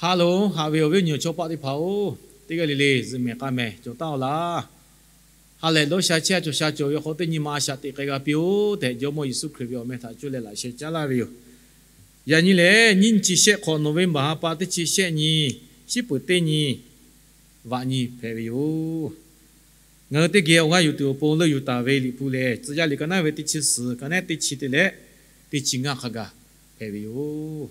Hello, haꞈ ve awˬ viˉ awˬ nyi awˬ chawˇ paˆ teˇ hpaˍ-oˬ, teˇ g'aˇ le le zuhꞈ mehˍ k'a mehˍ cawˬ taˍ-oˬ laˇ. Ha lehˬ dawˇ sha chehˇ a cawˬ sha cawˬ ve hk'aw teˇ nyi ma a shaꞈ teꞈ k'ai g'a piˇ-oˬ tehꞈ, Jawˇmawˇ Yeˍsuˆ Hkriꞈ ve awˬ meh htaꞈ cuˇ leh laꞈ sheh caˉ laˇ ve yoˬ. Yaꞈ nyi lehˬ, nyiˇ chi shehˆ hk'awꞈ November ha pa teˇ chi shehˆ nyi, shiˉ peuˍ teˇ nyi, vaꞈ nyi hpehꞈ ve yoˬ. Ngaˬ hui teˇ geh awˬ g'aˇ yuˬ tuˬ awˬ pon leuˆ yuˬ taˍ ve Liꞈ hpu lehˬ, Tcuh yaˇ liꞈ ka naˉ ve teˇ chi suhˍ, ka naˉ teˇ chi te leh teˇ chi ngaˇ hk'a gaˬ hpehꞈ ve yoˬ.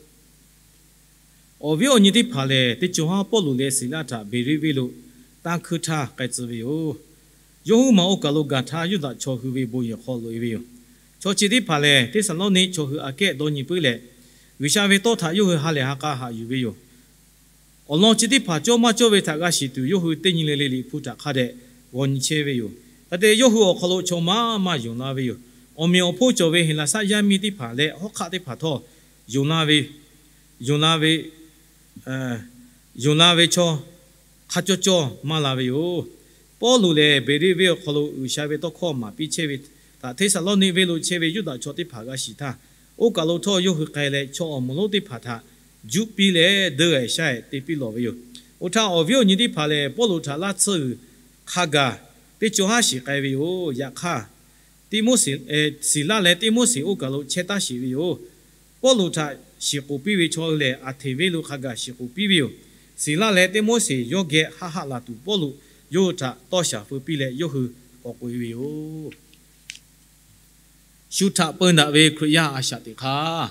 Awˬ viˉ awˬ nyi teˇ hpaˍ lehˬ, teˇ cawˬ haˉ Pawˇluꞈ leh Siˍlaˆ htaꞈ Beˍriˆ venˇ lo tanˇ hkuinˇ htaˇ k'ai tcuh ve yoˬ. Yawˇ huiˉ maˬ oˇ kaˬ lo gaˬ htaˇ, Yuˇdaꞈ chaw hui ve bon yehˬ hk'aw loꞈ-e ve yoˬ. Chaw chi teˇ hpaˍ lehˬ, Hteˇsaˍlawˇniˆ chaw hui aꞈ kehˉ dawˇ nyi puiˉ leh, G'uiˬsha ve tawˇ htaꞈ yawˇ hui ha lehˬ ha k'a haꞈ yuˬ ve yoˬ. Awˬ lawn chi teˇ hpaˍ cawˇ maˇ cawˇ ve htaꞈ g'a shiˍ tuˬ, yawˇ hui teˇ nyi le le Liꞈ hpu htaꞈ hk'a dehꞈ g'aw nyi chehˇ ve yoˬ. Hk'e te yawˇ hui awˬ hk'aw lo chaw maˇ maˇ yonˍ la ve yoˬ. Awˬ meꞈ awˬ hponˇ cawˬ ve Heˍlaˍsaˆ yaˇ miˇ teˇ hpaˍ leh hawˉ hk'aˆ teˇ hpaˍ htawˇ, yonˍ la ve, yonˍ la ve, yonˍ la ve chaw hk'a cawˇ cawˇ maˇ la ve yoˬ. Pawˇluꞈ lehˬ, Beˍriˆ venˇ awˬ hk'aw lo G'uiˬsha ve tawˇ hkawˇ maˍ piˇ chehˇ ve htaꞈ Hteˇsaˍlawˇniˆ venˇ lo chehˇ ve Yuˇdaꞈ chaw teˇ hpaˍ g'a shiˍ htaˇ, oˇ kaˬ lo htawˇ yawˇ hui k'ai leh, chaw awˬ moˍ lonˉ teˇ hpaˍ htaꞈ juˆ piˇ leh deuˇ g'aꞈ shaˉ-eˬ te piˇ lawˬ ve yoˬ. Oˇ htaˇ, awˬ viˉ awˬ nyi teˇ hpaˍ lehˬ, Pawˇluꞈ htaꞈ laˇ tsuhˇ g'uiˬ hk'a gaˬ teˇ cawˬ haˉ shiˍ k'ai ve yoˬ. Yaꞈ hk'aˇ, Tiˆmoˉseˍ, Siˍlaˆ leh Tiˆmoˉseˍ oˇ kaˬ lo chehˇ taˇ shiˍ ve yoˬ. Pawˇluꞈ htaꞈ shiˍ k'oˍ piˇ ve chaw hui lehˬ, Aˍhtenˍ venˇ lo hk'a gaˬ shiˍ k'oˍ piˇ ve yoˬ. Siˍlaˆ leh Tiˆmoˉseˍ yawˇ geh haˆ haˆ laˬ tuˬ, Pawˇluꞈ yawˇ hui htaꞈ tawˇ shaˍ feu piˇ leh yawˇ hui k'awꞈ k'oꞈ-e ve yoˬ. Shu htaꞈ peun daꞈ ve Hkriꞈ yaˇ a shaꞈ teꞈ hk'aˇ,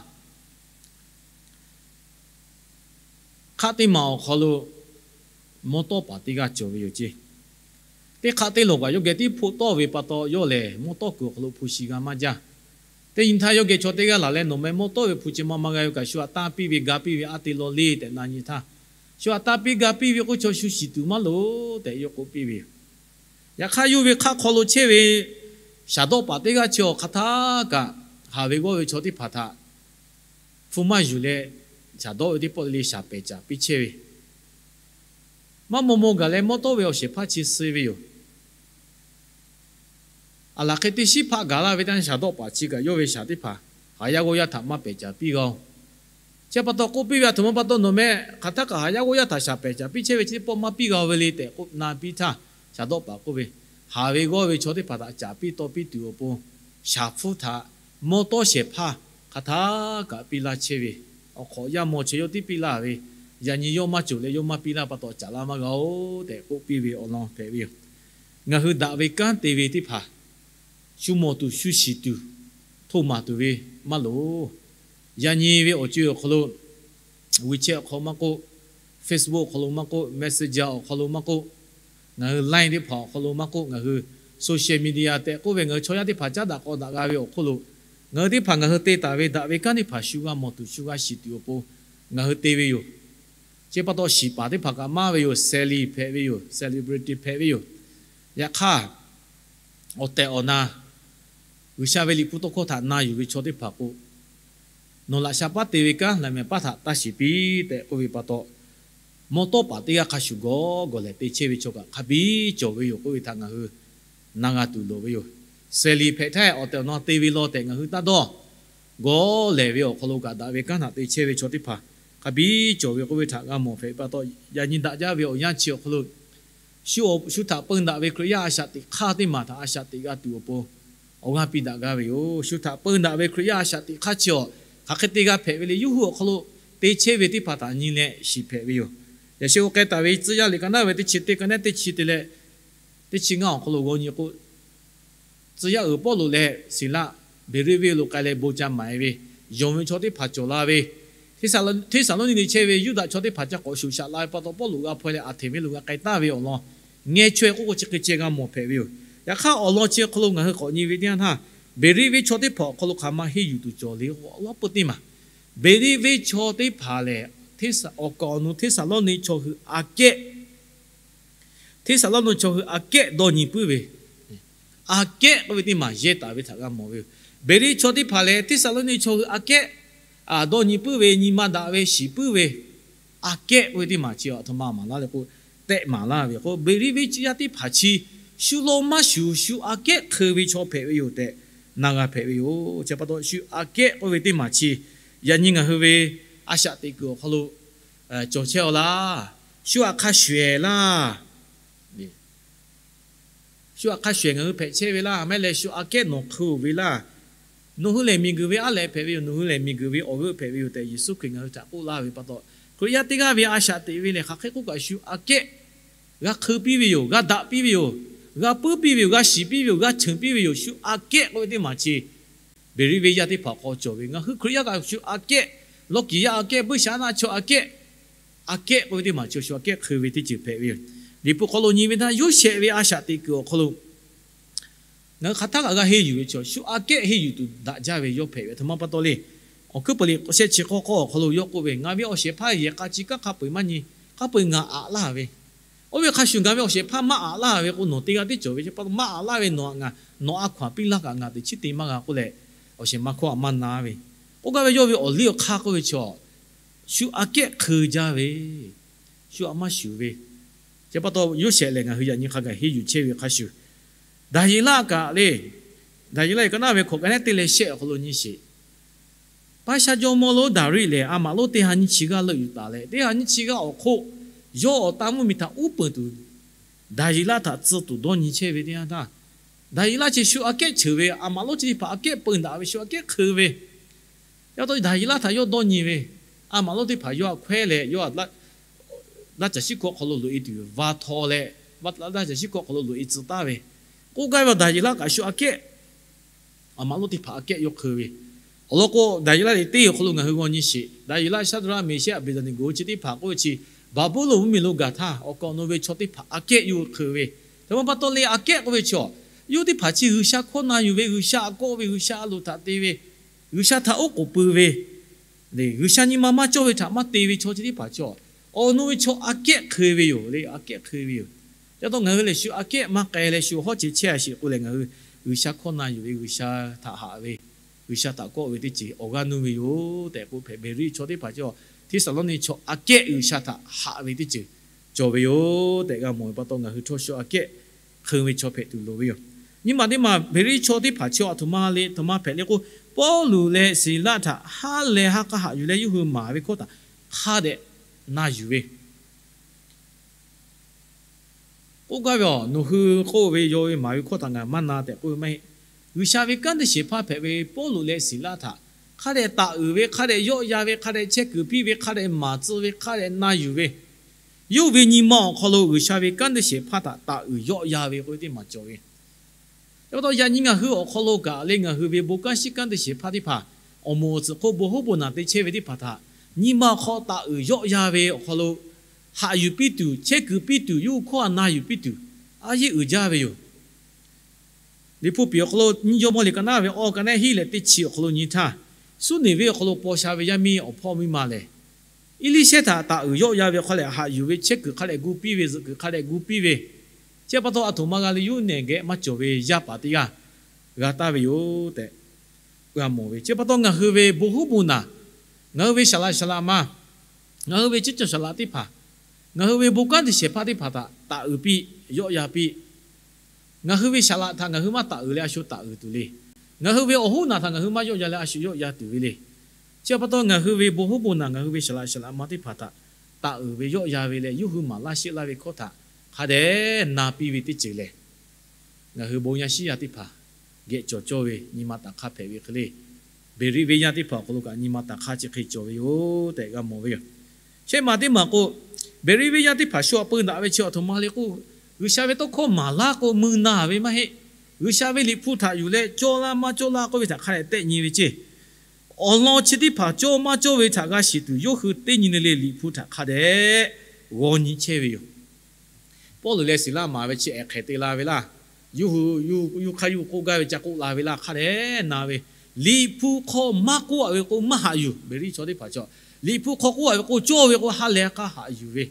hk'aˆ teˇ maˬ awˬ hk'aw lo mawˇ tawˆ paˍ teˇ g'aˇ cawˬ ve yoˬ ceˇ. Teˇ hk'aˆ teˇ lawˬ kaꞈ yawˇ geh tiˉ hpoˆ tawˆ ve pa taw, yawˇ lehˬ mawˇ tawˆ kuiˬ awˬ hk'aw lo hpu shi g'a maˇ jaˇ. Teˇ nyi htaˇ yawˇ geh chaw teˇ g'aˇ laˬ leh, Nawˬ meh mawˇ tawˆ ve hpu chi ma ma g'a ve kaꞈ, shu htaꞈ tanˇ piˇ ve ga piˇ ve aˉ te law le tehꞈ na nyi htaˇ, Shu htaꞈ tanˇ piˇ ga piˇ ve k'oˆ, chaw shu shiˍ tuˬ maˇ loˍ tehꞈ yawˇ k'oˆ piˇ ve yoˬ. Yaꞈ hk'aˇ, yawˇ ve hk'aˆ hk'aw lo chehˇ ve shaˍ dawˆ paˍ teˇ g'aˇ chi awˬ hk'aˬ htaˇ kaꞈ haˍ ve g'awˇ ve chaw teˇ hpaˍ htaꞈ hpu maˇ yuˬ leh, shaˍ dawˆ ve teˇ pawˆ le le shaˍ pehˍ caˍ piˇ chehˇ ve, maˇ maw maw gaˬ leh mawˇ tawˆ ve awˬ shehˍ hpaˇ chi suh ve yoˬ. Aˬ laˬ hk'e teˇ shiˉ hpaˆ gaˬ laˇ ve teˇ yanˇ, shaˍ dawˆ paˍ chi kaꞈ yawˇ ve shaˍ teˇ hpaˍ haˍ yaˇ g'awˇ yaˇ htaꞈ maˇ pehˍ caˍ piˇ g'a-oˬ. Chi pa taw k'oˆ piˇ ve, Aˬ htoꞈ ma pa taw nawˬ meh hk'aˬ htaˇ kaꞈ haˍ yaˇ g'awˇ yaˇ htaꞈ shaˍ pehˍ caˍ piˇ chehˇ ve chi teˇ pawˆ maˇ piˇ g'a ve le tehꞈ k'oˆ na piˇ htaˇ, shaˍ dawˆ paˍ k'oˆ ve, Haˍ ve g'awˇ ve chaw teˇ hpaˍ htaꞈ caˍ piˇ taw piˇ tuˬ awˬ pon, shaˍ hpfuhˇ htaꞈ mawˇ tawˆ shehˍ hpaˇ hk'aˬ htaˇ kaꞈ piˇ laˇ chehˇ ve, awˬ hk'awꞈ yaˇ maw chaweh yawˇ tiˉ piˇ laˇ ve, yaꞈ nyi yawˇ maˇ cawˬ leh yawˇ maˇ piˇ laˇ pa taw caˍ laˇ maˇ g'a-oˬ tehꞈ k'oˆ piˇ ve awˬ lawn hpehꞈ ve yoˬ. Ngaˬ hui daꞈ ve kanˉ te ve teˇ hpaˍ shu mawˬ tuˬ shu shiˍ tuˬ hto maˍ tuˬ ve maˇ loˍ. Yaꞈ nyi ve awˬ co-e awˬ hk'aw lo, WeChat awˬ hk'aw maˇ k'oˆ, Facebook awˬ hk'aw lo maˇ k'oˆ, Messenger awˬ hk'aw lo maˇ k'oˆ, ngaˬ hui Line teˇ hpaˍ awˬ hk'aw lo maˇ k'oˆ, ngaˬ hui social media tehꞈ k'oˆ ve ngaˬ hui chaw yaˇ teˇ hpaˍ caˉ daꞈ k'aw daꞈ g'a ve awˬ hk'oˆ lo, ngaˬ hui teˇ hpaˍ ngaˬ hui te taˍ ve daꞈ ve kanˉ teˇ hpaˍ shu g'a mawˬ tuˬ shu g'a shiˍ tuˬ awˬ pon ngaˬ hui te ve yoˬ. Chi pa taw shiˍ paˍ teˇ hpaˍ kaꞈ maˇ ve yoˬ. Celebrity hpehꞈ ve yoˬ. Celebrity hpehꞈ ve yoˬ. Yaꞈ hk'aˇ, awˬ tehˬ awˬ na G'uiˬsha ve Liꞈ hpu tawˇ hkawˇ htaꞈ na yuˬ ve chaw teˇ hpaˍ k'o, nawˬ laꞈ sha paˉ te ve kanˉ laꞈ mehˍ paˉ htaꞈ taˇ shiˍ piˇ tehꞈ k'oˆ ve pa taw, mawˇ tawˆ paˍ teˇ g'aˇ hk'a shuˍ gawˬ gawˬ lehˬ te chehˇ ve chaw kaꞈ hk'a biˇ cawˬ ve yoˬ k'oˆ ve htaꞈ ngaˬ hui na g'a tuˬ loˍ ve yoˬ. Celebrity hpehꞈ htaˇ awˬ tehˬ awˬ na te ve law tehꞈ ngaˬ hui taˇ dawˇ. Gawˬ lehˬ ve awˬ hk'aw lo kaꞈ daꞈ ve kanˉ htaꞈ te chehˇ ve chaw teˇ hpaˍ hk'a biˇ cawˬ ve k'oˆ ve htaꞈ g'a mawˬ hpehꞈ pa taw, yaꞈ nyi daꞈ jaˇ ve awˬ yanˇ chi awˬ hk'aw lo, shu, shu htaꞈ peun daꞈ ve Hkriꞈ yaˇ a shaꞈ teꞈ hk'aˇ teˇ maˬ htaꞈ a shaꞈ teꞈ g'a tuˬ awˬ pon awˬ g'aˇ piˇ daꞈ gaˇ ve yoˬ. Shu htaꞈ peun daꞈ ve Hkriꞈ yaˇ a shaꞈ teꞈ hk'aˇ chi awˬ hk'aˬ hk'e te g'a hpehꞈ ve le. Yawˇ hui awˬ hk'aw lo te chehˇ ve teˇ hpaˍ htaꞈ nyi leh shiˍ hpehꞈ ve yoˬ. Yaꞈ sheh k'o k'ai taˍ ve Tcuh yaˇ liꞈ ka naˉ ve teˇ chi teˇ, ka naˉ teˇ chi te leh teˇ chi ngaˇ awˬ hk'aw lo g'aw nyi k'o, tcuh yaˇ uiˍ Pawˇluꞈ leh Siˍlaˆ Beˍriˆ venˇ lo k'ai leh bon ca maˍ-e ve, yonˍ ve chaw teˇ hpaˍ cawˬ la ve, Hteˇsaˍlawˇniˆ chehˇ ve Yuˇdaꞈ chaw teˇ hpaˍ ca k'awꞈ shoꞈ shaꞈ la ve pa taw, Pawˇluꞈ g'a hpaw leh Aˍhtenˍ venˇ lo g'a k'ai taˍ ve awˬ lawn ngeh chaweh k'oˆ k'o chi hk'e ceh g'a mawˬ hpehꞈ ve yoˬ. Yaꞈ hk'aˇ, awˬ lawn chi hk'aw lo ngaˬ hui k'awꞈ nyi ve teˇ yanˇ htaˇ, Beˍriˆ venˇ chaw teˇ hpaˍ awˬ hk'aw lo hk'aˬ ma henˇ yuˬ tuˬ cawˬ le k'o, awˬ lawn peuˬ teˇ maˬ, Beˍriˆ venˇ chaw teˇ hpaˍ lehˬ, awˬ kaˍ awˬ nu Hteˇsaˍlawˇniˆ chaw hui aꞈ kehˉ Hteˇsaˍlawˇniˆ chaw hui aꞈ kehˉ dawˇ nyi puiˉ ve, aꞈ kehˉ k'oˆ ve teˇ maˬ yehˇ taˍ ve htaꞈ g'a mawˬ ve yoˬ. Beˍriˆ chaw teˇ hpaˍ lehˬ, Hteˇsaˍlawˇniˆ chaw hui aꞈ kehˉ dawˇ nyi puiˉ ve, nyi ma daꞈ ve, shiˍ puiˉ ve, aꞈ kehˉ k'oˆ ve teˇ maˬ chi aˬ htoꞈ ma maˍ laˇ le k'o, tehˆ maˍ laˇ ve k'o, Beˍriˆ venˇ yaˇ teˇ hpaˍ chi shu law maˇ shuˍ, shu aꞈ kehˉ hk'eu ve chaw hpehꞈ ve yoˬ tehꞈ na g'a hpehꞈ ve yoˬ. Chi pa taw shu aꞈ kehˉ k'oˆ ve teˇ maˬ chi yaꞈ nyi ngaˬ hui ve a shaꞈ teꞈ kuiˬ awˬ hk'aw lo cawˬ chehˇ-aw laˇ. Shu aꞈ hk'a shuˍ-ehˍ laˇ. Shu aꞈ hk'a shuˍ-ehˍ ngaˬ hui hpehꞈ chehˇ ve laˇ. Maˇ heˆ leh shu aꞈ kehˉ nawˬ hk'eun-oˬ ve laˇ. Nawˬ hui lehˬ miˬguiˬ ve aˉ lehꞈ hpehꞈ ve yoˬ. Nawˬ hui lehˬ miˬguiˬ ve awˬ g'euˆ hpehꞈ ve yoˬ tehꞈ Yeˍsuˆ Hkriꞈ ngaˬ hui htaꞈ k'oˆ laˇ ve pa taw, Hkriꞈ yaˇ teˇ g'aˇ ve a shaꞈ teꞈ ve lehˬ hk'aˬ hk'e k'oˆ kaꞈ shu aꞈ kehˉ g'a hk'eun piˇ ve yoˬ. G'a daꞈ piˇ ve yoˬ. G'a puiˉ piˇ ve yoˬ. G'a shiˍ piˇ ve yoˬ. G'a cheunˍ piˇ ve yoˬ. Shu aꞈ kehˉ k'oˆ ve teˇ maˬ chi Beˍriˆ venˇ yaˇ teˇ hpaˍ awˬ hk'aw cawˬ ve, ngaˬ hui Hkriꞈ yaˇ kaꞈ shu aꞈ kehˉ, lawˇ kiˍ yaˇ aꞈ kehˉ, buiˇshaˆaˉnaˆ chaw aꞈ kehˉ, aꞈ kehˉ k'oˆ ve teˇ maˬ chaw shu aꞈ kehˉ hk'eun ve teˇ ceuˬ hpehꞈ ve yoˬ. Liꞈ hpu hk'aw lo nyi ve htaˇ, Yoˇsehꞈ ve a shaꞈ teꞈ kuiˬ awˬ hk'aw lo ngaˬ hui hk'aˬ htaˇ kaꞈ g'a henˇ yuˬ ve chaw, shu aꞈ kehˉ henˇ yuˬ tuˬ daꞈ jaˇ ve yawˇ hpehꞈ ve. Aˬ htoꞈ ma pa taw le. Awˬ hkuiˉ puiˍ liꞈ shehˆ chi k'awˇ k'awˇ awˬ hk'aw lo yawˇ k'oˆ ve, Ngaˬ ve awˬ shehˍ hpaˇ yehˬ k'a chi kanˉ hk'a peu-eˬ maˇ nyi, hk'a peu-eˬ ngaˬ aꞈ laˇ ve. Oˇ ve hk'a shuˍ ngaˬ ve awˬ shehˍ hpaˇ maˇ aꞈ laˇ ve k'o, nawˬ teˇ g'aˇ tiˉ cawˬ ve. Chi pa taw maˇ aꞈ laˇ ve nawˬ aꞈ ngaˬ, nawˬ a hkaw-anˬ piˇ laˇ kaꞈ ngaˬ teꞈ chiˉ te maˇ g'a k'oˆ leh, awˬ shehˍ ma hkawˇ aꞈ maˇ na ve. K'oˆ gaˇ ve, yawˇ ve awˬ liˇ awˬ hk'aˇ k'oˆ ve chaw, shu aꞈ kehˉ hk'eun jaˇ ve, shu aꞈ maˇ shuˍ ve. Chi pa taw Yoˇsehꞈ lehˬ ngaˬ hui yaꞈ nyi hk'a gaˬ henˇ yuˬ chehˇ ve hk'a shuˍ, Daˍyeˍlaˆ kaꞈ le, Daˍyeˍlaˆ kaꞈ naˉ ve hkawꞈ ka neˉ teˇ leh shehˆ awˬ hk'aw lo nyi sheˍ. Paˉshaˆ jawˇmawˇ lonˉ Daˍriˆ lehˬ, a maꞈ lonˉ teˇ ha nyiˇ chi g'aˇ leuˆ yuˬ taˍ leh, teˇ ha nyiˇ chi g'aˇ awˬ hk'oˆ yawˇ awˬ taˇ mvuhˇmiˬ htaꞈ uˉ peunˍ tuˬ, Daˍyeˍlaˆ htaꞈ tcuh tuˬ dawˇ nyi chehˇ ve teˇ yanˇ htaˇ, Daˍyeˍlaˆ chi shu aꞈ kehˉ ceuˬ ve, a maꞈ lonˉ chi teˇ hpaˍ aꞈ kehˉ peun daꞈ ve, shu aꞈ kehˉ hk'eun ve. Yaꞈ taw Daˍyeˍlaˆ htaꞈ yawˇ dawˇ nyi ve, a maꞈ lonˉ teˇ hpaˍ yawˇ htaꞈ hkawehˉ leh, yawˇ laˇ caˬ shiˉ hkawˇ hk'aw lo loꞈ-e tuˬ va htaw leh, laˇ caˬ shiˉ hkawˇ hk'aw lo loꞈ-e tcuh taˍ ve. K'oˆ gaˇ ve Daˍyeˍlaˆ kaꞈ shu aꞈ kehˉ, a maꞈ lonˉ teˇ hpaˍ aꞈ kehˉ yawˇ hk'eun ve. Awˬ lawn k'o, Daˍyeˍlaˆ liꞈ teˇ awˬ hk'aw lo ngaˬ hui g'aw nyi sheˍ. Daˍyeˍlaˆ, Shaˍdraˆ, Meˍshehˆ, Aˍbeˍdaˍneˍgoˍ chi teˇ hpaˍ k'oˆ ve chi, Baˍbuˍlonˍ mvuhˇmiˬ lo gaˬ htaˇ awˬ kaˍ awˬ nu ve chaw teˇ hpaˍ aꞈ kehˉ yawˇ hui hk'eun ve. Aˬ htoꞈ ma pa taw le, aꞈ kehˉ k'oˆ ve chaw, yawˇ teˇ hpaˍ chi G'uiˬsha hkawˇ na yuˬ ve, G'uiˬsha aꞈ kawˆ ve, G'uiˬsha a loˍ htaꞈ te ve, G'uiˬsha htaꞈ oˉ k'oˍ pui ve, G'uiˬsha nyi ma maˇ cawˇ ve htaꞈ maˇ te ve chaw chi teˇ hpaˍ chaw, awˬ nu ve chaw aꞈ kehˉ hk'eun ve yoˬ le, aꞈ kehˉ hk'eun ve yoˬ. Chi pa taw ngaˬ hui lehˬ shu aꞈ kehˉ maˇ k'ai leh shu hawˉ ceˬ chehˇ a sheˍ k'o lehˬ, ngaˬ hui G'uiˬsha hkawˇ na yuˬ ve, G'uiˬsha htaꞈ haꞈ ve, G'uiˬsha htaꞈ kawˆ ve teˇ ceuˬ awˬ g'aˇ nuˇ ve yoˬ tehꞈ k'oˆ hpehꞈ. Beˍriˆ chaw teˇ hpaˍ chaw, Hteˇsaˍlawˇniˆ chaw aꞈ kehˉ G'uiˬsha htaꞈ haꞈ ve teˇ ceuˬ cawˬ ve yoˬ tehꞈ g'a mawˬ ve pa taw, ngaˬ hui htawˇ shu aꞈ kehˉ hk'eun ve chaw hpehꞈ tuˬ loˍ ve yoˬ. Nyi ma teˇ maˬ Beˍriˆ chaw teˇ hpaˍ chaw aˬ htoꞈ ma le, aˬ htoꞈ ma hpehꞈ le k'o, Pawˇluꞈ leh Siˍlaˆ htaꞈ ha lehˬ ha k'a haꞈ yuˬ leh yawˇ hui maˍ ve hkawˇ htaꞈ hk'a dehꞈ na yuˬ ve. K'oˆ gaˇ ve, Nawˬ hui k'oˆ ve yawˇ ve maˍ ve hkawˇ htaꞈ ngaˬ maˇ na tehꞈ k'oˆ ve maˇ heˆ. G'uiˬsha ve kanˉ te shehˍ hpaˇ hpehꞈ ve Pawˇluꞈ leh Siˍlaˆ htaꞈ hk'a dehꞈ taˍ uiˍ ve, hk'a dehꞈ yawˆ yan ve, hk'a dehꞈ chehˇ kuiˬ piˇ ve, hk'a dehꞈ maˍ tcuh ve, hk'a dehꞈ na yuˬ ve, yawˇ ve nyi ma awˬ hk'aw lo G'uiˬsha ve kanˉ te shehˍ hpaˇ htaꞈ taˍ uiˍ yawˆ yan ve k'oˆ ve teˇ maˬ cawˬ ve. Chi pa taw yaꞈ nyi ngaˬ hui awˬ hk'aw lo kaꞈ le, ngaˬ hui ve bon kanˉ shiˉ kanˉ te shehˍ hpaˇ teˇ hpaˍ, awˬ moˍ awˬ tsuhꞈ hk'oˆ bon hoˉ bon naˬ te chehˇ ve teˇ hpaˍ htaꞈ nyi ma awˬ hk'aw taˍ uiˍ yawˆ yan ve awˬ hk'aw lo haꞈ yuˬ piˇ tuˬ, chehˇ kuiˬ piˇ tuˬ, yawˇ hui hkawˇ a na yuˬ piˇ tuˬ, a yeˇ uiˍ jaˇ ve yoˬ. Liꞈ hpu piˍ awˬ hk'aw lo nyiˇ Jawˇmawˇ liꞈ ka naˉ ve awˬ ka naˉ hiˉ leh teˇ chi awˬ hk'aw lo nyi htaˇ, Suˉniˍveˆ awˬ hk'aw lo paw sha ve yaˇ miˇ awˬ hpawˇ miˇ ma lehˬ, Eˇliˇshehˇ htaꞈ taˍ uiˍ yawˆ yan ve hk'a lehˬ haꞈ yuˬ ve, chehˇ kuiˬ hk'a dehꞈ gu piˇ ve, zuhꞈ kuiˬ hk'a dehꞈ gu piˇ ve. Chi pa taw aˬ htoꞈ ma g'a le, yawˇ nehˬ geh maˇ cawˬ ve yaˇ paˍ teˇ g'aˇ g'a taˍ ve yoˬ tehꞈ g'a mawˬ ve. Chi pa taw ngaˬ hui ve bon huˉ bon naˬ, ngaˬ hui ve saˍ laꞈ saˍ laꞈ ma, ngaˬ hui ve ceˇ cawˬ saˍ laꞈ teˇ hpaˍ, ngaˬ hui ve bon kanˉ te shehˍ hpaˇ teˇ hpaˍ htaꞈ taˍ uiˍ piˇ, yawˆ yan piˇ. Ngaˬ hui ve saˍ laꞈ htaꞈ ngaˬ hui maˇ taˍ uiˍ leh a shu taˍ uiˍ tuˬ le. Ngaˬ hui ve awˬ hoˉ naˬ htaꞈ ngaˬ hui maˇ yawˆ yan leh a shu yawˆ yan tuˬ ve le. Chi pa taw ngaˬ hui ve bon huˉ bon naˬ, ngaˬ hui ve saˍ laꞈ saˍ laꞈ ma teˇ hpaˍ htaꞈ taˍ uiˍ ve, yawˆ yan ve leh yawˇ hui maˍ laˇ sheˆ laˇ ve hkawˇ htaꞈ hk'a dehꞈ na piˇ ve teˇ ceuˬ lehˬ, ngaˬ hui bon yaˇ shiˉ yaˇ teˇ hpaˍ geh cawˬ cawˇ ve nyi ma taˍ hk'aˇ hpehꞈ ve hk'e le. Beˍriˆ venˇ yaˇ teˇ hpaˍ awˬ hk'aw lo kaꞈ nyi ma taˍ hk'aˇ chi hk'e cawˬ ve yoˬ tehꞈ g'a mawˬ ve yoˬ. Shehˆ maˬ teˇ maˬ k'o, Beˍriˆ venˇ yaˇ teˇ hpaˍ shu aꞈ peu daꞈ ve chi aˬ htoꞈ ma le k'o, G'uiˬsha ve tawˇ hkawˇ maˍ laˇ k'o mui na ve maˇ heˆ. G'uiˬsha ve liꞈ hpu htaꞈ yuˬ leh cawˇ laˇ maˇ cawˇ laˇ k'oˆ ve htaꞈ hk'a dehꞈ tehˆ nyi ve ceˇ. Awˬ lawn chi teˇ hpaˍ cawˇ maˇ cawˇ ve htaꞈ g'a shiˍ tuˬ yawˇ hui teˇ nyi le le liꞈ hpu htaꞈ hk'a dehꞈ g'aw nyi chehˇ ve yoˬ. Pawˇluꞈ leh Siˍlaˆ maˍ ve chi ehˍ hk'ehꞈ te la ve laˇ. Yawˇ hui yawˇ hk'aˇ yawˇ k'oˆ gaˇ ve ca k'oˆ la ve laˇ, hk'a dehꞈ na ve. Liꞈ hpu hk'aw maˇ k'oˆ a ve k'o maˇ haꞈ yuˬ, Beˍriˆ chaw teˇ hpaˍ chaw. Liꞈ hpu hk'aw k'oˆ a ve k'o cawˇ ve k'o ha lehˬ k'a haꞈ yuˬ ve.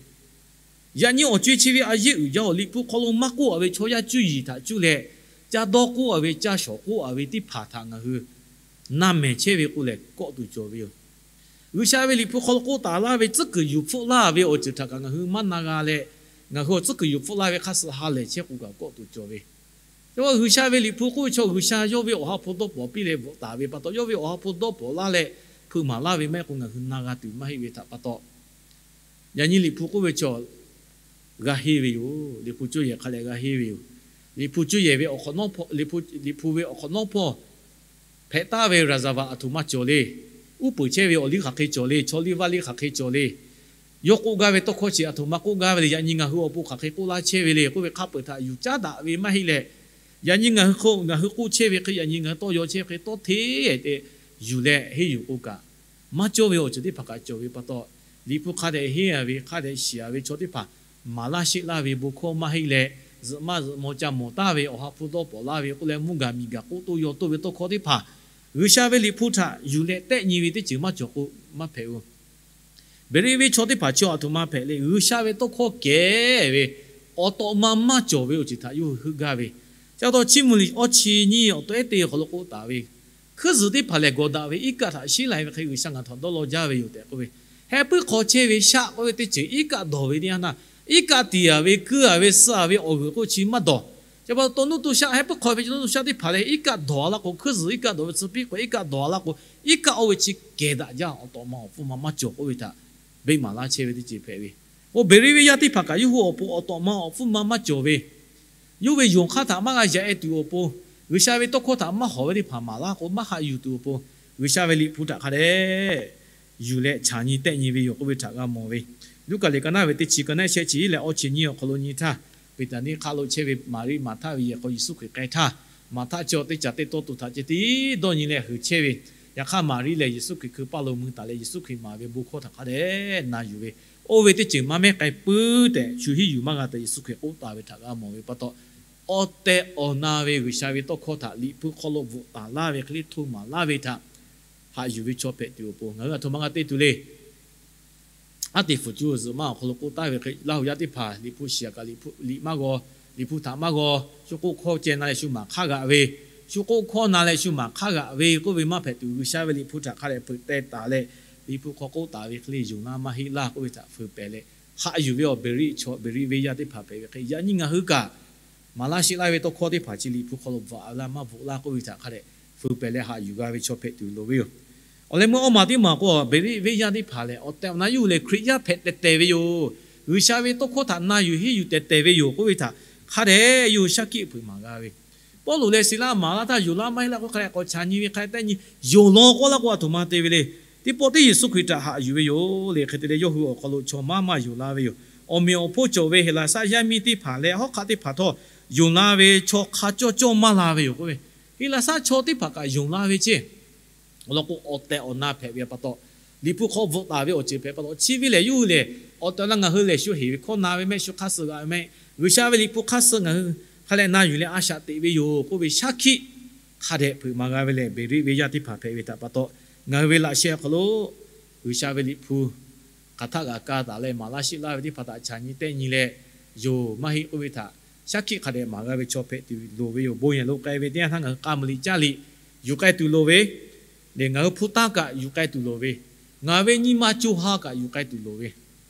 Yaꞈ nyi awˬ co-e chi ve a yeˇ uiˍ jaˇ-oˬ, Liꞈ hpu hk'aw lo maˇ k'oˆ a ve chaw yaˇ cuˇ yiˍ htaꞈ cuˇ leh, ca dawˇ k'oˆ a ve, ca shawˍ k'oˆ a ve teˇ hpaˍ htaꞈ ngaˬ hui na mehˍ chehˇ ve k'o lehˬ kawˆ tuˬ cawˬ ve yoˬ. G'uiˬsha ve Liꞈ hpu hk'aw lo k'oˆ taˍ laˇ ve tcuhˉ kuiˬ yuˬ hpfuhˆ laˇ ve awˬ ceuˬ htaꞈ kaꞈ ngaˬ hui maˇ na g'a leh, ngaˬ hui awˬ tcuhˉ kuiˬ yuˬ hpfuhˆ laˇ ve hk'a suh ha lehˬ chehˇ k'o kaꞈ kawˆ tuˬ cawˬ ve. Chi pa G'uiˬsha ve Liꞈ hpu k'oˆ ve chaw, G'uiˬsha yawˇ ve Awˬ ha hpu dawˇ pawnˍ piˇ leh bvuhꞈ taˍ ve pa taw, yawˇ ve Awˬ ha hpu dawˇ pawnˍ laˇ leh hpeuꞈ maˍ laˇ ve maˇ heˆ k'o ngaˬ hui na g'a tuˬ maˇ heˆ ve htaꞈ pa taw, Yaꞈ nyi Liꞈ hpu k'oˆ ve chaw g'a henˇ ve yoˬ. Liꞈ hpu cuˇ yehˬ hk'a leh g'a henˇ ve yoˬ. Liꞈ hpu cuˇ yehˬ ve awˬ hk'awꞈ nawˉ hpawˇ, Liꞈ hpu, Liꞈ hpu ve awˬ hk'awꞈ nawˉ hpawˇ hpehꞈ taˍ ve ရာဇဝင် aˬ htoꞈ ma cawˬ le. Uˉ peunˍ chehˇ ve awˬ liˇ hk'aˬ hk'e cawˬ le. Chaw liˇ vaˇ liˇ hk'aˬ hk'e cawˬ le. Yawˇ k'oˆ gaˇ ve tawˇ hkawˇ chi aˬ htoꞈ ma k'oˆ gaˇ ve le. Yaꞈ nyi ngaˬ hui awˬ pon hk'aˬ hk'e k'oˆ laˇ chehˇ ve le k'oˆ ve hk'a peuˬ htaꞈ yuˬ caˉ daꞈ ve maˇ heˆ leh, yaꞈ nyi ngaˬ hui hk'oˆ ngaˬ hui k'oˆ chehˇ ve hk'e, yaꞈ nyi ngaˬ hui tawˇ yaw chehˇ ve hk'e tawˇ hteˇ tehꞈ yuˬ leh henˇ yuˬ k'o kaꞈ, maˇ cawˇ ve awˬ ceuˬ teˇ hpaˍ kaꞈ cawˬ ve pa taw, Liꞈ hpu hk'a dehꞈ henˇ a ve, hk'a dehꞈ shiˍ a ve chaw teˇ hpaˍ maˍ laˇ sheˆ laˇ ve bon hkawˇ maˇ heˆ leh, zuhꞈ maˇ zuhꞈ maw ca mawˬ taˍ ve, awˬ ha hpu dawˇ pawˍ laˇ ve k'oˆ leh mvuhˇ gaˬ miˬ gaˬ k'oˆ toˇ yaw toˇ ve tawˇ hkawˇ teˇ hpaˍ, G'uiˬsha ve Liꞈ hpu htaꞈ yuˬ leh tehˆ nyi ve teˇ ceuˬ maˇ cawˬ k'o maˇ hpehꞈ ve. Beˍriˆ venˇ chaw teˇ hpaˍ chi aˬ htoꞈ ma hpehꞈ le. G'uiˬsha ve tawˇ hkawˇ kehˬ ve awˬ tawꞈ ma maˇ cawˬ ve awˬ ceuˬ htaꞈ yawˇ hui heuˆ gaˇ ve. Chi pa taw Chiˇ mvuh liꞈ awˇ chi nyiˇ awˬ to ehˉ teˇ awˬ hk'aw lo k'oˆ taˍ ve, hkuiˉ zuhˬ teˇ hpaˍ lehˬ gawˬ daꞈ ve iˉ kaˆ htaꞈ sheˉ la ve hk'e G'uiˬsha ngaˬ htaꞈ dawˇ law jaˇ ve yoˬ tehꞈ k'oˆ ve. Heh puiˉ hk'aw chehˇ ve shaˆ k'oˆ ve teˇ ceuˬ iˉ kaˆ dawˬ ve teˇ yanˇ htaˇ, iˉ kaˆ tiˍ a ve, kuiˇ a ve, suh a ve awˬ g'uiˬ k'oˆ chi maˇ dawˬ. Chi pa taw to nuˇ to shaˆ, heh puiˉ hk'aw ve to nuˇ to shaˆ teˇ hpaˍ lehˬ iˉ kaˆ dawˬ a laˇ k'o, hkuiˉ zuhˬ iˉ kaˆ dawˬ ve, tcuh piˇ k'o iˉ kaˆ dawˬ a laˇ k'o, iˉ kaˆ oˇ ve chi kehˬ daꞈ jaˇ, awˬ tawꞈ ma awˬ hpfuhˇ ma maˇ cawˬ k'oˆ ve htaꞈ beˆ maˍ laˇ chehˇ ve teˇ ceuˬ hpehꞈ ve. K'o Beˍriˆ venˇ yaˇ teˇ hpaˍ kaꞈ yawˇ hui awˬ pon awˬ tawꞈ ma awˬ hpfuhˇ ma maˇ cawˬ ve, yawˇ ve yonˍ hk'aˇ htaꞈ maˇ g'a yaꞈ e tuˬ awˬ pon, G'uiˬsha ve tawˇ hkawˇ htaꞈ maˇ hawˍ ve teˇ hpaˍ maˍ laˇ k'o, maˇ haꞈ yuˬ tuˬ awˬ pon, G'uiˬsha ve Liꞈ hpu htaꞈ hk'a dehꞈ yuˬ leh chaˬ nyi tehˆ nyi ve yoˬ k'oˆ ve htaꞈ g'a mawˬ ve. Luˉkaꞈ liꞈ ka naˉ ve teˇ chi ka naˉ shehˆ chi leh awˇ chi nyiˇ awˬ hk'aw lo nyi htaˇ, Peˍtaˍniˆ hk'aˆ lo chehˇ ve Maˍriˆ, Maˍhtaˆ ve yehˬ hk'aw Yeˍsuˆ Hkriꞈ k'ai htaˇ, Maˍhtaˆ chi awˬ teˇ caꞈ teˇ tawˇ to htaꞈ ceh tiˉ dawˇ nyi leh huiˍ chehˇ ve. Yaꞈ hk'aˇ Maˍriˆ lehˬ Yeˍsuˆ Hkriꞈ hkui paˇ lo mui taˍ leh Yeˍsuˆ Hkriꞈ maˍ ve bon hkawˇ htaꞈ hk'a dehꞈ na yuˬ ve, oˇ ve teˇ ceuˬ maˇ mehˉ k'ai puiˉ tehꞈ shu hiˉ yuˬ maˇ g'a tehꞈ Yeˍsuˆ Hkriꞈ k'oˆ taˍ ve htaꞈ g'a mawˬ ve pa taw, awˬ tehˬ awˬ na ve G'uiˬsha ve tawˇ hkawˇ htaꞈ Liꞈ hpu hk'aw lo bvuhꞈ taˍ laˇ ve hk'e le hto maˍ laˇ ve htaꞈ haꞈ yuˬ ve chaw hpehꞈ tuˬ awˬ pon ngaˬ hui aˬ htoꞈ ma g'a te tuˬ le. Aˉ te fuˍ cuˇ zuhꞈ maˇ awˬ hk'aw lo k'oˆ taˍ ve hk'e, Laˇ huˍ yaˇ teˇ hpaˍ Liꞈ hpu shiˍ a kaꞈ, Liꞈ hpu htaꞈ maˇ g'aw, Liꞈ hpu htaꞈ maˇ g'aw, shu k'oˆ hkawˇ ceh na leh shu maˍ hk'aˇ g'aꞈ ve, shu k'oˆ hkawˇ na leh shu maˍ hk'aˇ g'aꞈ ve k'oˆ ve maˇ hpehꞈ tuˬ, G'uiˬsha ve Liꞈ hpu htaꞈ hk'a dehꞈ hpeuꞈ teh taˍ leh, Liꞈ hpu hk'aw k'oˆ taˍ ve hk'e le yonˍ laˇ maˇ heˆ laˇ k'oˆ ve htaꞈ feu pehˍ leh, haꞈ yuˬ ve awˬ Beˍriˆ chaw, Beˍriˆ venˇ yaˇ teˇ hpaˍ hpehꞈ ve hk'e, yaꞈ nyi ngaˬ hui kaꞈ maˍ laˇ sheˆ laˇ ve tawˇ hkawˇ teˇ hpaˍ chi Liꞈ hpu hk'aw lo bvuhꞈ a laˇ maˇ bvuhꞈ laˇ k'oˆ ve htaꞈ hk'a dehꞈ feu pehˍ leh haꞈ yuˬ g'a ve chaw hpehꞈ tuˬ loˍ ve yoˬ. Awˬ leh meuˇ awˇ maˬ teˇ maˬ k'o, Beˍriˆ venˇ yaˇ teˇ hpaˍ lehˬ awˬ tehˬ awˬ na yawˇ hui lehˬ Hkriꞈ yaˇ hpehꞈ tehˬ tehˬ ve yoˬ. G'uiˬsha ve tawˇ hkawˇ htaꞈ na yuˬ henˇ yuˬ tehˬ tehˬ ve yoˬ k'oˆ ve htaꞈ hk'a dehꞈ yawˇ hui shaˉ hkiˆ hpeuꞈ maˍ g'a ve. Pawˇluꞈ leh Siˍlaˆ maˍ laˇ htaˇ yonˍ laˇ maˇ heˆ laˇ k'o, hk'a dehꞈ k'awꞈ chaˬ nyi ve, hk'a dehꞈ tehˆ nyi, yonˍ law k'oˆ laˇ k'o aˬ htoꞈ ma te ve le. Teˇ pawˆ tiˉ Yeˍsuˆ Hkriꞈ htaꞈ haꞈ yuˬ ve yoˬ le. Hk'e te leh yawˇ hui awˬ hk'aw lo chaw maˇ maˇ yonˍ la ve yoˬ. Awˬ meꞈ awˬ hponˇ cawˬ ve Heˍlaˍsaˆ yaˇ miˇ teˇ hpaˍ leh hawˉ hk'aˆ teˇ hpaˍ htawˇ yonˍ la ve chaw hk'a cawˇ cawˇ maˇ la ve yoˬ k'oˆ ve. Heˍlaˍsaˆ chaw teˇ hpaˍ kaꞈ yonˍ la ve ceˇ. Awˬ lawn k'o, awˬ tehˬ awˬ na hpehꞈ ve pa taw, Liꞈ hpu hk'aw bvuhꞈ taˍ ve awˬ ceuˬ hpehꞈ pa taw, chi ve lehˬ yawˇ hui lehˬ awˬ tehˬ awˬ na ngaˬ hui lehˬ shu heˍ ve hkawˇ na ve mehˆ, shu hk'aˇ suh g'a ve mehˆ, G'uiˬsha ve Liꞈ hpu hk'aˇ suh ngaˬ hui hk'a leh na yuˬ leh a shaꞈ teꞈ ve yoˬ k'oˆ ve shaˉ hkiˆ hk'a dehꞈ hpeuꞈ maˍ g'a ve lehˬ, Beˍriˆ venˇ yaˇ teˇ hpaˍ hpehꞈ ve htaꞈ pa taw, ngaˬ hui ve laꞈ sheh awˬ hk'aw lo G'uiˬsha ve Liꞈ hpu hk'aˬ htaˆ g'a ka taˍ leh maˍ laˇ sheˆ laˇ ve teˇ hpaˍ htaꞈ chaˬ nyi tehˆ nyi leh, yonˍ maˇ heˆ k'oˆ ve htaꞈ shaˉ hkiˆ hk'a dehꞈ maˍ g'a ve chaw hpehꞈ tuˬ loˍ ve yoˬ. Bon yehˬ lo k'ai ve teˇ yanˇ htaˇ ngaˬ hui k'a muiˬ liꞈ caˇ liꞈ yuˬ k'ai tuˬ loˍ ve, lehˬ ngaˬ hui hpu tanˇ kaꞈ yuˬ k'ai tuˬ loˍ ve, ngaˬ hui ve nyi ma co ha kaꞈ yuˬ k'ai tuˬ loˍ ve.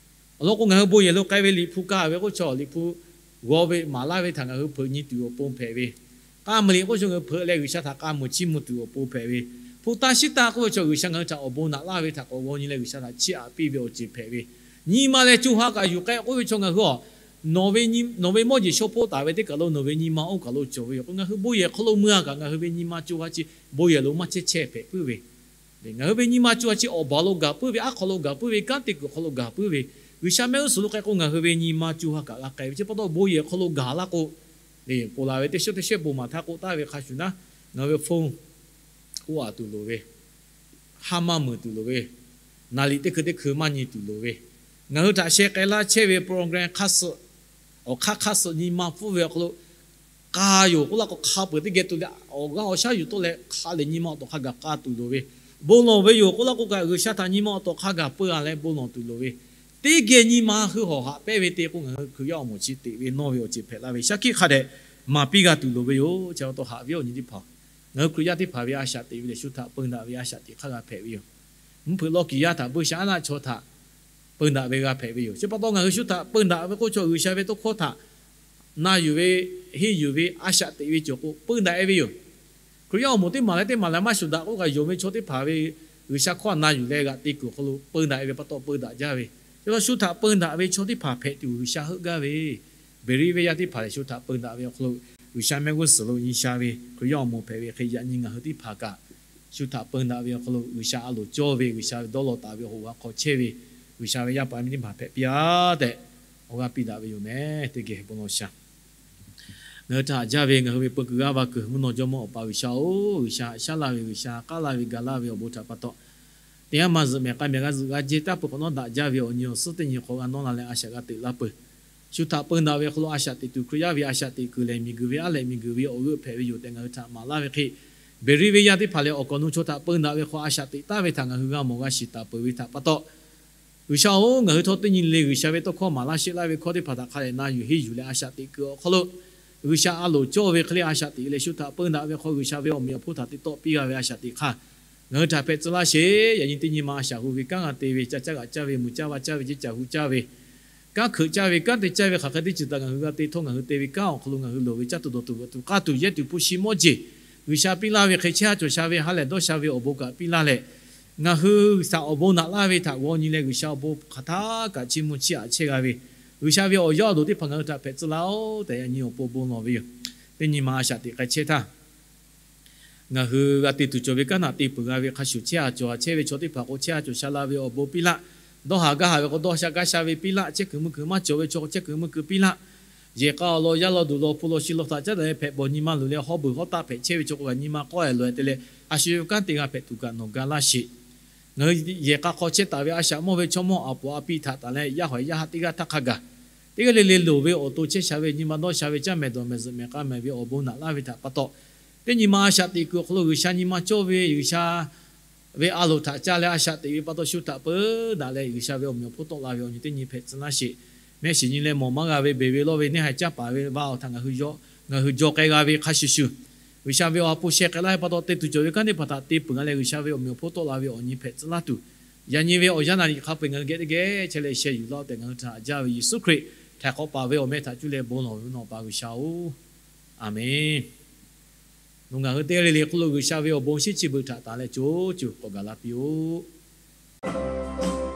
Awˬ lawn k'o, ngaˬ hui bon yehˬ lo k'ai ve Liꞈ hpu ka ve k'oˆ chaw Liꞈ hpu g'aw ve maˍ laˇ ve htaꞈ ngaˬ hui hpeuꞈ nyi tuˬ awˬ pon hpehꞈ ve, k'a muiˬ liꞈ k'oˆ chaw ngaˬ hui hpeuꞈ leh G'uiˬsha htaꞈ k'a muiˬ chiˇ mvuh tuˬ awˬ pon hpehꞈ ve, hpu tanˇ shiˉ tanˇ k'oˆ ve chaw G'uiˬsha ngaˬ hui htaꞈ awˬ bon naꞈ laˇ ve htaꞈ k'awꞈ g'aw nyi leh G'uiˬsha htaꞈ chiˇ aꞈ piˇ ve awˬ ceuˬ hpehꞈ ve, nyi ma leh co ha kaꞈ yuˬ k'ai k'oˆ ve chaw ngaˬ hui a, nawˬ ve nyi, nawˬ ve mawˇ jeˬ shaw hpoˆ taˍ ve teˇ kaˬ lo nawˬ ve nyi ma oˇ kaˬ lo cawˬ ve yoˬ k'o, ngaˬ hui bon yehˬ hk'aw lo mui a kaꞈ ngaˬ hui ve nyi ma co ha chi bon yehˬ lo maˇ chehˇ chehˇ hpehꞈ puiˉ ve. Ngaˬ hui ve nyi ma co ha chi awˬ baˬ lo gaˬ puiˉ ve, aˉ hk'aw lo gaˬ puiˉ ve, kanˉ te kuiˬ hk'aw lo gaˬ puiˉ ve, G'uiˬsha mehˆ g'uˇ suhˍ lo k'ai k'o ngaˬ hui ve nyi ma co ha kaꞈ g'a k'ai ve chi pa taw bon yehˬ hk'aw lo gaˬ laˇ k'o, le ponˬ laˬ ve teˇ shehˆ teˇ shehˆ bon maˍ htaˇ k'oˆ taˍ ve hk'a shuˍ naˉ, ngaˬ hui ve phone k'oˆ a tuˬ loˍ ve, ha maˇ meuˍ tuˬ loˍ ve, naˍ liꞈ teˇ hkui teˇ hkui maˇ nyi tuˬ loˍ ve, ngaˬ hui htaꞈ sheh k'ai laˇ chehˇ ve program hk'aˇ suh, awˬ hk'aˇ hk'aˇ suh nyi ma pfuhˇ ve awˬ hk'aw lo k'a yoˬ k'oˆ laˇ k'o hk'a peuˬ teˇ geh tuˬ leh awˬ g'aˇ awˬ shaˉ yuˬ tawˆ leh hk'a lehˬ nyi ma awˬ tawˬ hk'a gaˬ k'a tuˬ loˍ ve, bon lawˬ ve yoˬ k'oˆ laˇ k'o kaꞈ G'uiˬsha htaꞈ nyi ma awˬ tawˬ hk'a gaˬ peu a leh bon lawˬ tuˬ loˍ ve, teˇ geh nyi ma hui hawˬ haꞈ pehnˇ ve te k'o ngaˬ hui Hkriꞈ yaˇ awˬ moˍ chi teꞈ ve nawˇ ve awˬ ceuˬ hpehꞈ la ve shaˉ hkiˆ hk'a dehꞈ maˍ piˇ g'a tuˬ loˍ ve yoˬ. Chi pa taw haꞈ ve awˬ nyi teˇ hpaˍ, ngaˬ hui Hkriꞈ yaˇ teˇ hpaˍ ve a shaꞈ teꞈ ve lehˬ shu htaꞈ peun daꞈ ve a shaꞈ teꞈ hk'aˇ g'a hpehꞈ ve yoˬ. Mvuhˇ hpeuꞈ lawˇ kiˬ yaˇ htaꞈ buiˇ sha aˉ naˆ chaw htaꞈ peun daꞈ ve g'a hpehꞈ ve yoˬ. Chi pa taw ngaˬ hui shu htaꞈ peun daꞈ ve k'oˆ chaw G'uiˬsha ve tawˇ hkawˇ htaꞈ na yuˬ ve, henˇ yuˬ ve, a shaꞈ teꞈ ve cawˬ k'o peun daꞈ e ve yoˬ. Hkriꞈ yaˇ awˬ moˍ teˇ maˬ leh teˇ maˬ leh maˇ shuˍ daꞈ k'oˆ kaꞈ yonˍ ve chaw teˇ hpaˍ ve G'uiˬsha hkawˇ htaꞈ na yuˬ leh g'aꞈ te kuiˬ awˬ hk'aw lo peun daꞈ e ve pa taw peun daꞈ jaˇ ve, Chi pa taw shu htaꞈ peun daꞈ ve chaw teˇ hpaˍ hpehꞈ tuˬ G'uiˬsha heuˆ gaˇ ve, Beˍriˆveˇyaˇ teˇ hpaˍ lehˬ, shu htaꞈ peun daꞈ ve awˬ hk'aw lo G'uiˬsha mehˆ g'uˇ suhˍ lo nyi sha ve Hkriꞈ yaˇ awˬ moˍ hpehꞈ ve hk'e, yaꞈ nyi ngaˬ hui teˇ hpaˍ kaꞈ shu htaꞈ peun daꞈ ve awˬ hk'aw lo G'uiˬsha a loˍ cawˇ ve, G'uiˬsha ve dawˇ law taˍ ve awˬ hoꞈ g'a hk'aw chehˇ ve, G'uiˬsha ve yaˇ paˍ miˇ teˇ hpaˍ hpehꞈ piˇ-a tehꞈ awˬ g'aˇ piˇ daꞈ ve yoˬ meh. Teˇ geh bon lawˬ shaˍ. Ngaˬ hui htaꞈ haꞈ jaˇ ve ngaˬ hui ve peu kuiˬ g'aˇ va kuiˬ mvuhˇ naw jawˇmawˇ Awˬ pa G'uiˬsha-oˬ, G'uiˬsha haꞈ shaˉ laˇ ve, G'uiˬsha haꞈ k'aˉ laˇ ve, gaˬ laˇ ve awˬ bon htaꞈ pa taw, teˇ yanˇ maˇ zuhꞈ mehˍ k'a mehˍ g'a zuhꞈ g'a jehˇ taˇ peuˬ hk'awꞈ nawˉ daꞈ jaˇ ve awˬ nyi awˬ suhˉ teˇ nyi hk'aw g'a nawˇ la leh a shaꞈ g'a teꞈ laˇ peuˬ. Shu htaꞈ peun daꞈ ve hk'aw lo a shaꞈ teꞈ tuˬ Hkriꞈ yaˇ ve a shaꞈ teꞈ kuiˬ lehˬ, miˬguiˬ ve aˉ lehꞈ miˬguiˬ ve awˬ g'euˆ hpehꞈ ve yoˬ tehꞈ ngaˬ hui htaꞈ maˍ laˇ ve hk'e, Beˍriˆveˇyaˇ teˇ hpaˍ lehˬ, awˬ kaˍ awˬ nu chaw htaꞈ peun daꞈ ve hk'aw a shaꞈ teꞈ taˍ ve htaꞈ ngaˬ hui g'a mawˬ g'a shiˍ taˍ peuˬ ve htaꞈ pa taw, G'uiˬsha-oˬ, ngaˬ hui htawˇ teˇ nyi le G'uiˬsha ve tawˇ hkawˇ maˍ laˇ sheˆ laˇ ve hkawˇ teˇ hpaˍ htaꞈ hk'a dehꞈ na yuˬ henˇ yuˬ leh a shaꞈ teꞈ kuiˬ awˬ hk'aw lo, G'uiˬsha a loˍ cawˇ ve hk'e le a shaꞈ teꞈ leh shu htaꞈ peun daꞈ ve hk'aw G'uiˬsha ve awˬ meꞈ awˬ hponˇ htaꞈ te tawˆ piˇ g'a ve a shaꞈ teꞈ hk'aˇ, ngaˬ hui htaꞈ hpehꞈ tcuh laˇ sheˍ. Yaꞈ nyi teˇ nyi ma a shaꞈ hu ve kanˉ g'a te ve, ca caˇ g'aꞈ caˇ ve, mui caˇ va caˇ ve, ceˇ caꞈ hu caˇ ve, kanˉ hkeuꞈ caˇ ve, kanˉ te caˇ ve hk'aˬ hk'e teˇ ceuˬ htaꞈ ngaˬ hui g'a te htawˇ, ngaˬ hui te ve kanˉ awˬ hk'aw lo ngaˬ hui loˍ ve caˇ tuˬ dawˬ tuˬ veuꞈ tuˬ k'aˇ tuˬ yehˇ tuˬ hpu shi mawˇ jeˬ, G'uiˬsha piˇ laˇ ve hk'e chehˇ ha cawˬ sha ve, ha lehˬ dawˇ sha ve awˬ bon kaꞈ piˇ laˇ leh, ngaˬ hui G'uiˬsha awˬ bon naꞈ laˇ ve htaꞈ g'aw nyi leh G'uiˬsha awˬ bon hk'aˬ htaˇ kaꞈ chiˇ mvuh chiˇ aꞈ chehˇ g'a ve, G'uiˬsha ve awˬ yaˇ awˬ duˬ teˇ hpaˍ ngaˬ hui htaꞈ hpehꞈ tcuh laˇ-oˬ tehꞈ yaꞈ nyi awˬ pon bon lawˬ ve yoˬ. Teˇ nyi ma a shaꞈ teꞈ k'ai chehˇ htaˇ, ngaˬ hui g'a te tuˬ cawˬ ve kanˉ htaꞈ te peuˬ g'a ve hk'a shuˍ, chehˇ ha cawˬ ha chehˇ ve chaw teˇ hpaˍ k'o chehˇ ha cawˬ sha la ve awˬ bon piˇ laˇ. Dawˇ haˍ gaˇ haˍ ve k'o dawˇ sha gaˇ sha ve piˇ laˇ. Chehˇ kuiˬ mui kuiˬ maˇ cawˬ ve chaw k'o chehˇ kuiˬ mui kuiˬ piˇ laˇ. Yehˬ k'a awˬ lawn, yaˇ lawn duˬ lawn, hpu lawn shi lawn htaꞈ caˉ daꞈ leh hpehꞈ bawˬ nyi ma luˬ leh hawˉ beuˬ hawˉ taˆ hpehꞈ chehˇ ve chaw k'o kaꞈ nyi ma k'awˇ e loꞈ e te leh, a shu ve kanˉ te g'a hpehꞈ tuˬ kaꞈ nawˬ ga laˇ sheˍ. Ngaˬ hui yehˬ k'a hk'aw chehˇ taˍ ve a shaꞈ mawˇ ve chaw mawˇ a poˍ a piˇ htaꞈ taˍ leh yaˇ hawˬ yaˇ haˆ teˇ g'aˇ htaˇ hk'a gaˬ, teˇ g'aˇ le le loˍ ve awˬ to chehˇ sha ve, nyi ma dawˇ sha ve, caˇ mehˍ dawˬ mehˍ zuhꞈ mehˍ k'a mehˍ ve awˬ bon naꞈ laˇ ve htaꞈ pa taw, teˇ nyi ma a shaꞈ teꞈ kuiˬ awˬ hk'aw lo G'uiˬsha nyi ma cawˇ ve, G'uiˬsha ve a loˍ htaꞈ ca leh a shaꞈ teꞈ ve pa taw shu htaꞈ peun daꞈ leh G'uiˬsha ve awˬ meꞈ awˬ hponˇ tawˆ la ve awˬ nyi teˇ nyi hpehꞈ tcuh laˇ sheˍ. Mehˆ shiˍ nyi leh mawˬ maˇ g'a ve beˬ ve lawˇ ve neˇ haiˬ caˇ paˍ ve va awˬ htaꞈ ngaˬ hui jaw k'ai g'a ve hk'a shuˍ shuˍ, G'uiˬsha ve awˬ ha hpu sheh k'ai laˇ ve pa taw te tuˬ cawˬ ve kanˉ teˇ hpaˍ htaꞈ te peuˬ g'a leh G'uiˬsha ve awˬ meꞈ awˬ hponˇ tawˆ la ve awˬ nyi hpehꞈ tcuh laˇ tuˬ, yaꞈ nyi ve awˬ yanˇ naˍ riˍ hk'a peu-eˬ ngaˬ hui geh teˇ geh chehˇ leh sheh yuˬ laˇ-oˆ tehꞈ ngaˬ hui htaꞈ haꞈ jaˇ ve Yeˍsuˆ Hkriꞈ htaiˍ hk'awꞈ paˍ ve awˬ meh htaꞈ cuˇ leh bon lawˬ ve yoˬ, Awˬ pa G'uiˬsha-oˬ, Aˍmenˍ. Nawˬ ngaˬ hui teˇ g'aˇ le le hk'oˆ lo G'uiˬsha ve awˬ bon shinˉ chi beuꞈ htaꞈ taˍ leh co co k'awꞈ gaˬ la piˇ-oˆ.